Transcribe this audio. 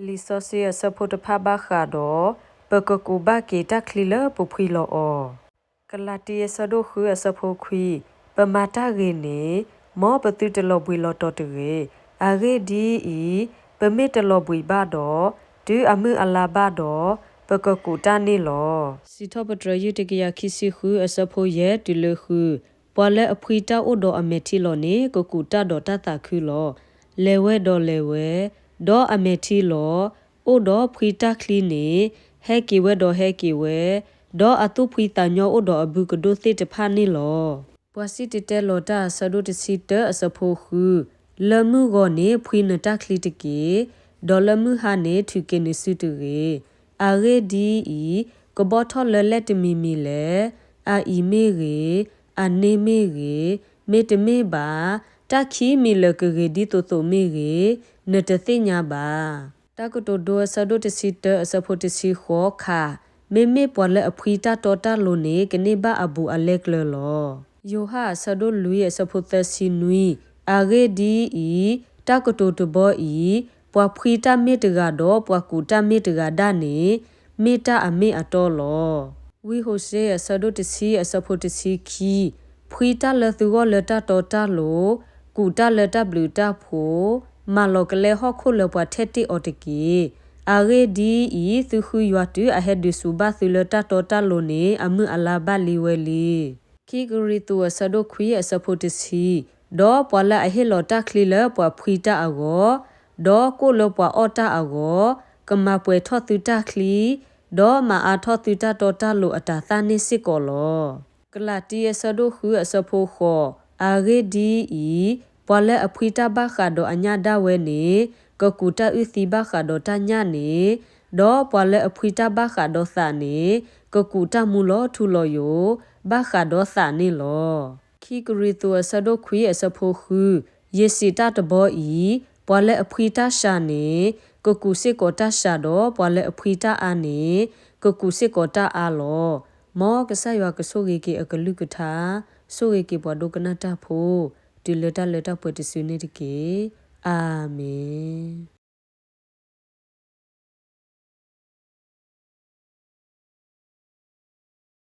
လံာ်စီဆှံအဆၢဖိတဖၣ်ဘၣ်ဃးဒီး ပကကူးဘၣ်က့ၤတၢ်ချံလၢပဖှံလီၤအီၤ. ကလၤတံ အဆၢဒိၣ်ဃု အဆၢဖိခွံ, ပမၤတၢ်ဂ့ၤန့ၣ် မ်ပသုတလီၤဘှံးလီၤတီၤတဂ့ၤ. အဂ့ၢ်ဒ်အံၤ, ပမ့ၢ်တလီၤဘှံးဘၣ်ဒီး, တုၤအမုၢ်အလါဘၣ်ဒီး, ပကကူးတၢ်န့ၣ်လီၤ. စံးထီၣ်ပတြၢၤ ယုၢ်တကယၤခံဆံဃု အဆၢဖိယဲၢ်တုၤလၢဃု, ပှၤလၢအဖှံတၢ်အိၣ်ဒီးအမဲာ်ထံလီၤန့ၣ် ကကူးတၢ်ဒီးတၢ်သးခုလီၤ. လဲၤဝဲဒီးလဲၤဝဲ, ဒီးအမဲာ်ထံလီၤ, အိၣ်ဒီးဖှံတၢ်ချံန့ၣ် ဟဲက့ၤဝဲဒီးဟဲက့ၤဝဲ, ဒီးအသူၣ်ဖှံသးညီအိၣ်ဒီးအဘုကဒိၣ်သ့ၣ်တဖၣ်န့ၣ်လီၤ. ပှၤစံၣ်တဲၤတဲလီၤတၢ် အဆၢဒိၣ်တဆံတၢ အဆၢဖိဃု, လၢမုၢ်ဂီၤန့ၣ်ဖှံနတၢ်ချံတက့ၢ်, ဒီးလၢမုၢ်ဟါန့ၣ်ထုးက့ၤနစုတဂ့ၤ. အဂ့ၢ်ဒ်အံၤ, ကဘီထီၣ်လၢလဲၣ်တမံၤမံၤလဲၣ်. အအံၤမ့ၢ်ဂ့ၤ, အန့ၢ်မ့ၢ်ဂ့ၤ, မ့တမ့ၢ်ဘၣ်, တၢ်ခံမံၤလၢာ်ကဂ့ၤဒ်သိးသိးမ့ၢ်ဂ့ၤ, နတသ့ၣ်ညါဘၣ်. တၢ်ကတိၤဒိ အဆၢဒိၣ်တဆံတၢ အဆၢဖိတဆံဃိးခါ, မ့မ့ၢ်ပှၤလၢအဖှံတၢ်တီတၢ်လိၤန့ၣ် ကန့ၢ်ဘၣ်အဘူးအလဲကျၢၤလီၤ. ယိၤဟၣ် အဆၢဒိၣ်လွံၢ် အဆၢဖိသၢဆံနွံ, အဂ့ၢ်ဒ်အံၤ, တၢ်ကတိၤတဘီအံၤ, ပှၤဖှံတၢ်မ့ၢ်တဂၤဒီးပှၤကူးတၢ်မ့ၢ်တဂၤဒၣ်န့ၣ်, မ့ၢ်တၢ်အမ့ၢ်အတီလီၤ. ဝံဟိၤၡ့ အဆၢဒိၣ်တဆံ အဆၢဖိတဆံခံ, ဖှံတၢ်လၢသုဂီၢ်လၢတၢ်တီတၢ်လိၤ, ကူးတၢ်လၢတၢ်ဘျုးတၢ်ဖှိၣ်, မၤလီၤကလဲဟီၣ်ခိၣ်လၢပှၤထဲတ့ၢ်အီၤတက့ၢ်. အဂ့ၢ်ဒ်အံၤ, သုဃုယွၤတုၤအဟဲဒုးဆူၣ်ဘၣ်သုလၢတၢ်တီတၢ်လိၤန့ၣ် အမုၢ်အလါဘၣ်လံဝဲလံ. ခံကရံၣ်သူး အဆၢဒိၣ်ခွံ အဆၢဖိတဆံ, ဒီးပှၤလၢအဟ့ၣ်လီၤတၢ်ချံလၢပှၤဖှံတၢ်အဂီၢ်, ဒီးကိၣ်လၢပှၤအီၣ်တၢ်အဂီၢ်, ကမၤပှဲၤထီၣ်သုတၢ်ချံ, ဒီးမၤအါထီၣ်သုတၢ်တီတၢ်လိၤအတၤသၣ်န့ၣ်စ့ၢ်ကီးလီၤ. ကလၤတံ အဆၢဒိၣ်ဃု အဆၢဖိဃိး, အဂ့ၢ်ဒ်အံၤ, ပှၤလၢအဖှံတၢ်ဘၣ်ဃးဒီးအညၣ်ဒၣ်ဝဲန့ၣ်, ကကူးတၢ်အုၣ်သံဘၣ်ဃးဒီးတၢ်ညၣ်န့ၣ်, ဒီးပှၤလၢအဖှံတၢ်ဘၣ်ဃးဒီးသးန့ၣ်, ကကူးတၢ်မူလီၤထူလီၤယိာ် ဘၣ်ဃးဒီးသးန့ၣ်လီၤ. ခံကရံၣ်သူး အဆၢဒိၣ်ခွံ အဆၢဖိဃု, ယစံးတၢ်တဘီအံၤ, ပှၤလၢအဖှံတၢ်စှၤန့ၣ်, ကကူးစ့ၢ်ကီးတၢ်စှၤဒီး ပှၤလၢအဖှံတၢ်အါန့ၣ်, ကကူးစ့ၢ်ကီးတၢ်အါလီၤ. မ်ကစၢ်ယွၤကဆိၣ်ဂ့ၤက့ၤအကလုၢ်ကထါ, ဆိၣ်ဂ့ၤက့ၤပှၤဒိကနၣ်တၢ်ဖိ, တုၤလၢတၢ်လၢတၢ်ပှဲၤတစုန့ၣ်တက့ၢ်. အၤမ့ၣ်.